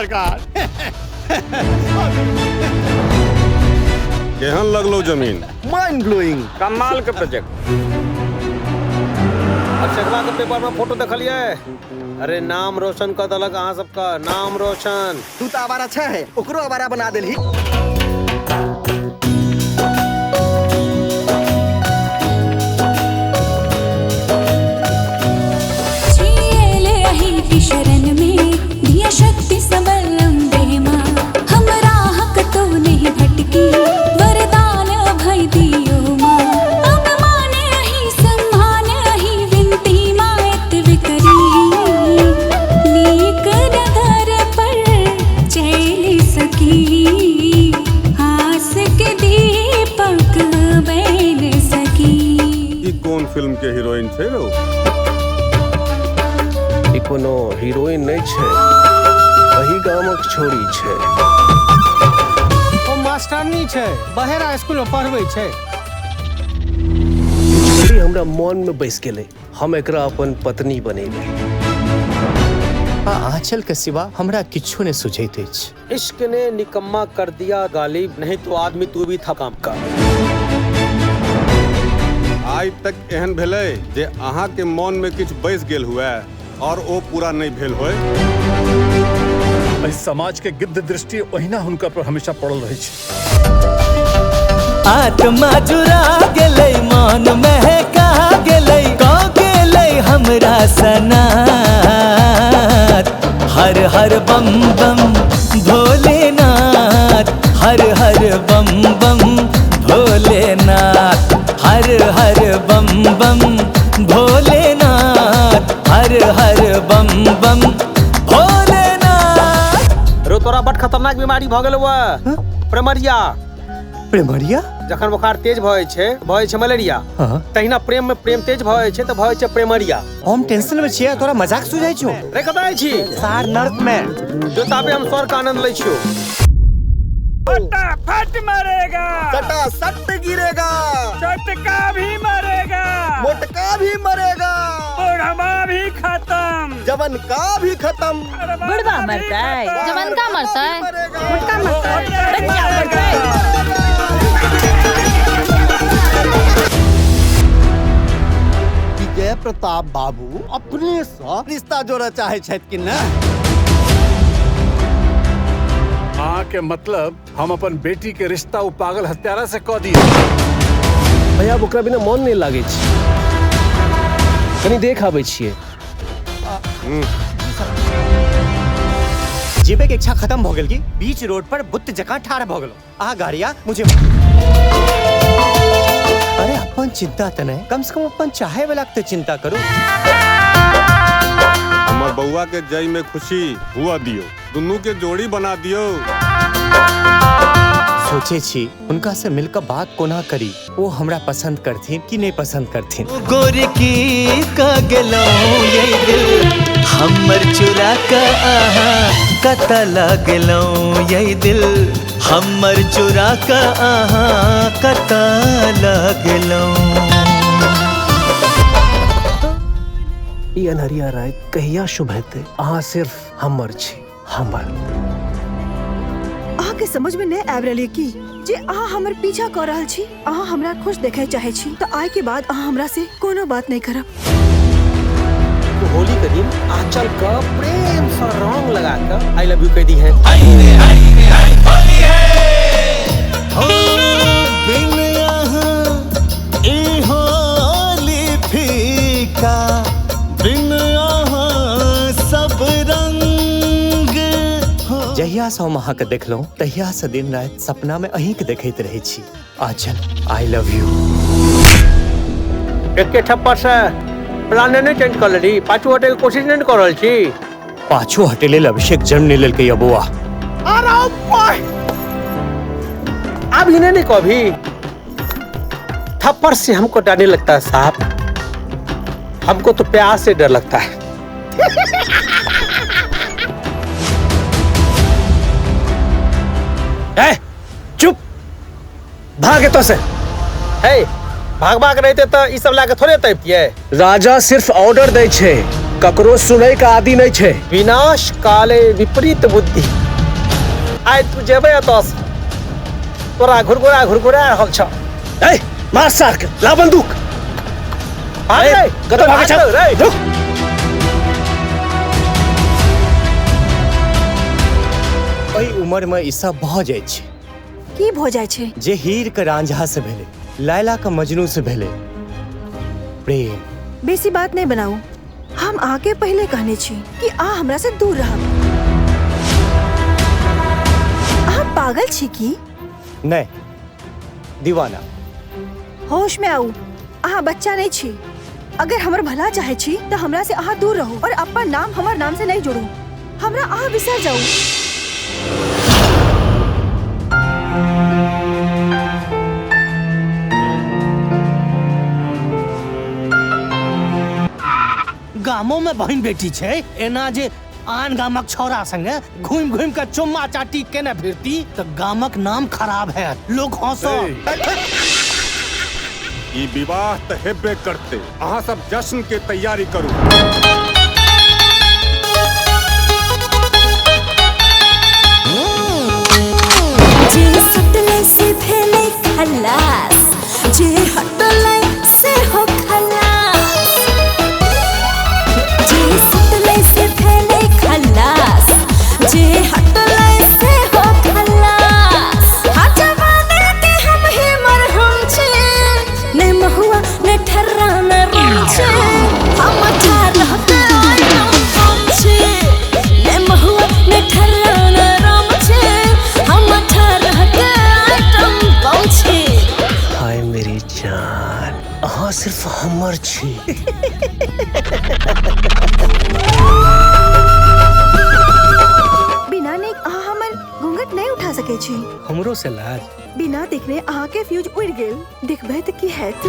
सरकार। केहन लगलो जमीन? माइंड ब्लोइंग, कमाल के प्रोजेक्ट। अब के पेपर में फोटो देखलिए, अरे नाम रोशन कर दलक अहाँ सबका, नाम रोशन। तू तो आवारा अच्छा है, ओकरो आवारा बना देलही। शरण में दिया शक्ति सबल अम्बे माँ, हमरा हक तो नहीं भटकी, वरदान अभय दियो माँ। अब माने अही सम्मान अही विनती मायत विकरी, नीक नगर पर चल सकी, आस के दीपक बन सकी। ई कोन फिल्म के हीरोइन छै रो? ई कोनो हीरोइन नहीं छै, वही गामक छोरी छै। ओ मास्टरनी छै, बहेरा स्कूल में पढ़बै छै। छोरी हमरा मन में बैस गेलै, हम एकरा अपन पत्नी बनेबै। आ आंचल के सिवा हमरा किछु ने सुझैत अछि। इश्क ने निकम्मा कर दिया गालिब, नहीं तो आदमी तू भी था काम का। आइ तक एहन भेलै जे अहाँ के मन में किछु बैस गेल हुए और ओ पूरा नहीं भेल होय? एहि समाज के गिद्ध दृष्टि ओहिना हुनका पर हमेशा पड़ल रहै छै। आत्मा जुड़ा गेलै, मन महका गेलै, क गेलै हमरा सनात। हर हर बम बम भोलेनाथ, हर हर बम बम भोलेनाथ, हर हर बम बम भोलेनाथ, हर हर बम बम भोलेनाथ। रो तोरा बड़ खतरनाक बीमारी भ गेल हुआ, प्रेमरिया। प्रेमरिया? जखन बुखार तेज भ जाइ छै, भ जाइ छै मलेरिया। हाँ। तहिना प्रेम में प्रेम तेज भ जाइ छै त भ जाइ छै प्रेमरिया। हम टेंशन में छियै, तोरा मजाक सुझाइ छौ? रे कतऽ जाइ छी? सार नर्क में। जो ताबे हम स्वर्ग के आनंद लै छियौ। फटाफट मरेगा, सटा सट गिरेगा, चटका भी मरेगा, मोटका भी मरेगा, बुढ़वा भी खत्म, जवन का भी खत्म। बुढ़वा मरता है, जवन का मरता है, मोटका मरता है, बच्चा मरता है। विजय प्रताप बाबू अपने से रिश्ता जोड़े चाहे छथि कि ना? अहाँ के मतलब हम अपन बेटी के रिश्ता उ पागल हत्यारा से कऽ दिए? भैया ओकरा बिना मन नहीं लागै छै, कनी देख आबै छियै। जीवे के इच्छा खत्म भ गेल की बीच रोड पर बुत जकाँ ठाढ़ भ गेलो। अहाँ गाड़िया मुझे, अरे अपन चिंता त नहीं, कम से कम अपन चाहे वाला के चिंता करू। हमर बउआ के जय में खुशी हुआ दियो, दुनू के जोड़ी बना दियो। सोचे छी उनका से मिलकर बात कोना करी, वो हमरा पसंद करथिन कि नहीं पसंद करथिन। गोरकी का गेलौं ये दिल हमर चुरा का, आहा कत लागलौं ये दिल हमर चुरा का, आहा कत लागलौं। ई अनहरिया राति कहिया शुभ हेतै? अहाँ सिर्फ हमर छी, हमर। अहाँ के समझ में नहीं आबि रहल की जे अहाँ हमर पीछा कर रहल छी। अहाँ हमरा खुश देखे चाहे छी तो आय के बाद अहाँ हमरा से कोनो बात नहीं करब। तो होली के दिन आंचल का प्रेम से रंग लगा कर I love you कह दी है। हो बिन अहाँ ई होली फीका, बिन अहाँ सब रंग। जहिया से हम अहाँ के देखलहुँ तहिया से दिन राति सपना में अहीं के देखैत रहै छी। आंचल I love you. एके ठप्पा से प्लान नहीं चेंज कर लेली, पाछू हटे के कोशिश नहीं कर रहल छी। पाछू हटे लेल अभिषेक जन्म नहीं लेलकै बउआ। अरे अब इन्हें नहीं कभी थप्पड़ से हमको डर नहीं लगता है साहब, हमको तो प्यार से डर लगता है। ए, चुप, भागे तो से। हे, भाग भाग रहते तो ई सब लाके थोड़े तैपतियै। राजा सिर्फ ऑर्डर दै छै, ककरो सुनै के आदि नहीं छे। विनाश काले विपरीत बुद्धि। आइ तू जेबे एतऽ से तोरा घुरघुरा घुरघुरा रहल छ। ए मार सार के, ला बंदूक। कतऽ भागै छ? रुक। एहि उम्र में ई सब भऽ जाइ छै। की भऽ जाइ छै? जे हीर के रांझा से भेलै, लैला के मजनू से भेलै, प्रेम। बेसी बात नहीं बनाऊ। हम आके पहले कहने छी कि आ हमरा से दूर रहब। अहाँ पागल छी की? नहीं, दीवाना। होश में आऊ, अहाँ बच्चा नहीं छी। अगर हमर भला चाहे छी तो हमरा से अहाँ दूर रहू और अपन नाम हमर नाम से नहीं जोड़ू। हमरा अहाँ बिसर जाऊ। गामों में बहन बेटी छै, एना जे आन गामक छौरा संगे घूमि घूमि के चुम्मा चाटी केने फिरती तो गामक नाम खराब है, लोग हंसो। ई विवाह त हेबे करते, अहाँ सब जश्न के तैयारी करू। जे सटले से भेलै खलास, जे हटले से हो खलास। जे सटले से भेलै खलास, जे हटले से हो खलास। हाँ जवाना के हम ही मरहम छे, ने महुआ ने ठर्रा ने राम छे। हम 18 के आइटम बम छे, ने महुआ ने ठर्रा ने राम छे। हम 18 के आइटम बम छे। हाय मेरी जान, अहाँ सिर्फ हमर छी। बिना नेक अहाँ हमर घूंघट नहीं उठा सके छी। हमरो से लाज। बिना देखने अहाँ के फ्यूज उड़ गेल। देखबै त की हैत?